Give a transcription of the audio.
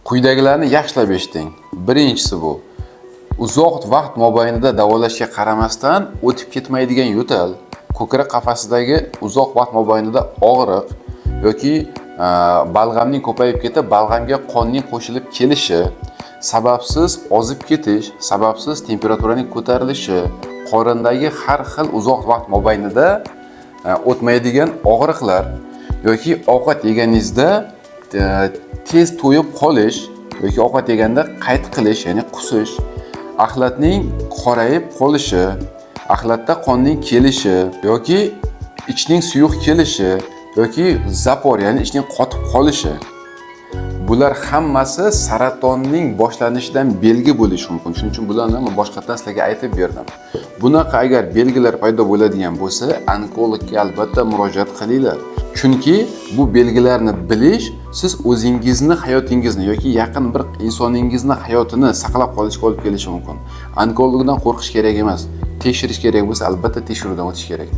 Quyidagilarni yaxshilab eshiting. Birinchisi, bu uzoq vaqt mobaynida davolashga qaramasdan o'tib ketmaydigan yo'tal, ko'krak qafasidagi uzoq vaqt mobaynida og'riq yoki balg'amning ko'payib ketib, balg'amga qonning qo'shilib kelishi, sababsiz ozib ketish, sababsiz temperaturaning ko'tarilishi, qorindagi har xil uzoq vaqt mobaynida o'tmaydigan og'riqlar yoki ovqat yeganingizda tez to'yib qolish yoki ovqat yeganda qayt qilish, ya'ni qusish, axlatning qorayib qolishi, axlatda qonning kelishi yoki ichning suyuq kelishi yoki запор, ya'ni ichning qotib qolishi. Bular hammasi saratonning boshlanishidan belgi bo'lishi mumkin. Shuning uchun bularni men boshqatdan sizlarga aytib berdim. Bunaqa agar belgilar paydo bo'ladigan bo'lsa, onkologga albatta murojaat qilinglar. Chunki bu belgilarni bilish siz o'zingizni hayotingizni yoki yaqin bir insoningizni hayotini saqlab qolishga olib kelishi mumkin. Onkologdan qo'rqish kerak emas. Tekshirish kerak bo'lsa, albatta tekshiruvdan o'tish kerak.